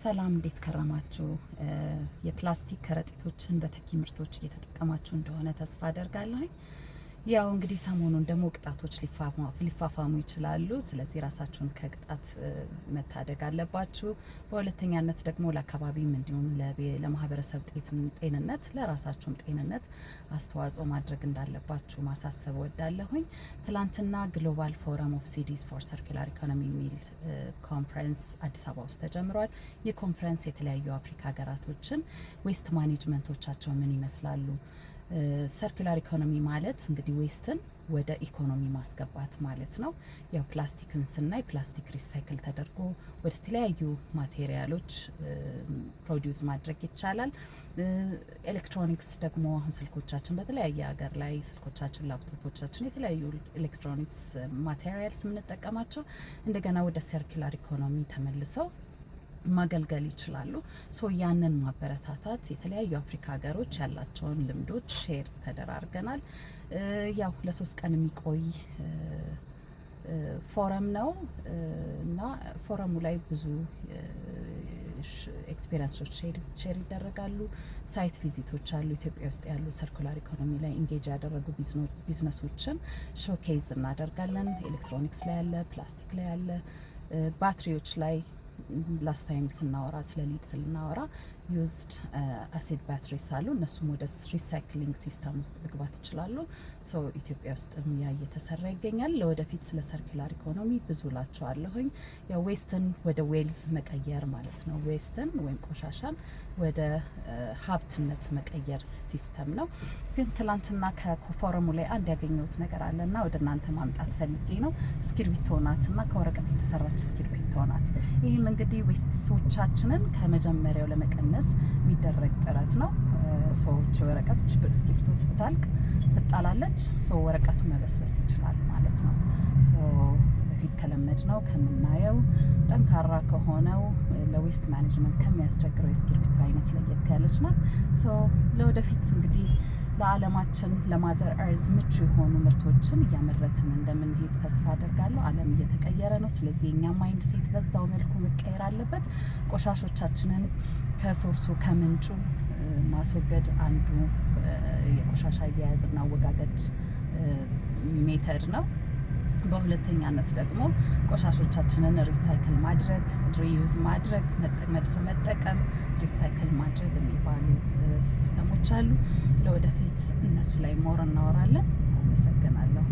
ሰላም፣ እንዴት ከረማችሁ? የፕላስቲክ ከረጢቶችን በተኪ ምርቶች እየተጠቀማችሁ እንደሆነ ተስፋ አደርጋለሁኝ። ያው እንግዲህ ሰሞኑን ደግሞ ቅጣቶች ሊፋፋሙ ይችላሉ። ስለዚህ ራሳችሁን ከቅጣት መታደግ አለባችሁ። በሁለተኛነት ደግሞ ለአካባቢም እንዲሁም ለማህበረሰብ ጤንነት፣ ለራሳችሁም ጤንነት አስተዋጽኦ ማድረግ እንዳለባችሁ ማሳሰብ እወዳለሁኝ። ትላንትና Global Forum of Cities for Circular Economy የሚል ኮንፈረንስ አዲስ አበባ ውስጥ ተጀምሯል። ይህ ኮንፈረንስ የተለያዩ አፍሪካ ሀገራቶችን waste management ኦቻቸው ምን ይመስላሉ? Circular economy ማለት እንግዲህ waste ን ወደ ኢኮኖሚ ማስገባት ማለት ነው። ያው ፕላስቲክን ስናይ ፕላስቲክ recycle ተደርጎ ወደ ተለያዩ material ኦች produce ማድረግ ይቻላል። ኤሌክትሮኒክስ ደግሞ አሁን ስልኮቻችን፣ በተለያየ ሀገር ላይ ስልኮቻችን፣ ላፕቶፖቻችን፣ የተለያዩ electronics materials የምንጠቀማቸው እንደገና ወደ circular economy ተመልሰው ማገልገል ይችላሉ። So ያንን ማበረታታት የተለያዩ አፍሪካ ሀገሮች ያላቸውን ልምዶች share ተደራርገናል። ያው ለ3 ቀን የሚቆይ ፎረም ነው እና ፎረሙ ላይ ብዙ experience ኦች share ይደረጋሉ። Site visit ኦች አሉ። ኢትዮጵያ ውስጥ ያሉ circular economy ላይ engage ያደረጉ business ኦችን showcase እናደርጋለን። ኤሌክትሮኒክስ ላይ ያለ፣ ፕላስቲክ ላይ ያለ፣ ባትሪዎች ላይ last time ስናወራ ስለ lead ስናወራ used acid batteries አሉ። እነሱም ወደ recycling system ውስጥ መግባት ይችላሉ። So ኢትዮጵያ ውስጥም ያ እየተሰራ ይገኛል። ለወደፊት ስለ circular economy ብዙ ላቸዋለሁኝ። ያው waste ን ወደ wealth መቀየር ማለት ነው። Waste ን ወይም ቆሻሻን ወደ ሀብትነት መቀየር system ነው። ግን ትላንትና ከፎረሙ ላይ አንድ ያገኘሁት ነገር አለና ወደ እናንተ ማምጣት ፈልጌ ነው። እስክርቢቶ ናትና ከወረቀት የተሰራች እስክርቢቶ ናት። ይህም እንግዲህ waste ኦቻችንን ከመጀመሪያው ለመቀነስ የሚደረግ ጥረት ነው። ሰዎች ወረቀት እስክሪብቶ ስታልቅ ትጣላለች። So ወረቀቱ መበስበስ ይችላል ማለት ነው። So በፊት ከለመድነው፣ ከምናየው፣ ጠንካራ ከሆነው፣ ለ waste management ከሚያስቸግረው የእስክሪብቶ አይነት ለየት ያለች ናት። So ለወደፊት እንግዲህ ለዓለማችን፣ ለ Mother Earth ምቹ የሆኑ ምርቶችን እያመረትን እንደምንሄድ ተስፋ አደርጋለሁ። ዓለም እየተቀየረ ነው። ስለዚህ የኛ mindset በዛው መልኩ መቀየር አለበት። ቆሻሾቻችንን ከ source ኡ፣ ከምንጩ ማስወገድ አንዱ የቆሻሻ አያያዝና አወጋገድ method ነው። በሁለተኛነት ደግሞ ቆሻሾቻችንን recycle ማድረግ፣ reuse ማድረግ፣ መልሶ መጠቀም፣ recycle ማድረግ የሚባሉ system ኦች አሉ። ለወደፊት እነሱ ላይ more እናወራለን። አመሰግናለሁ።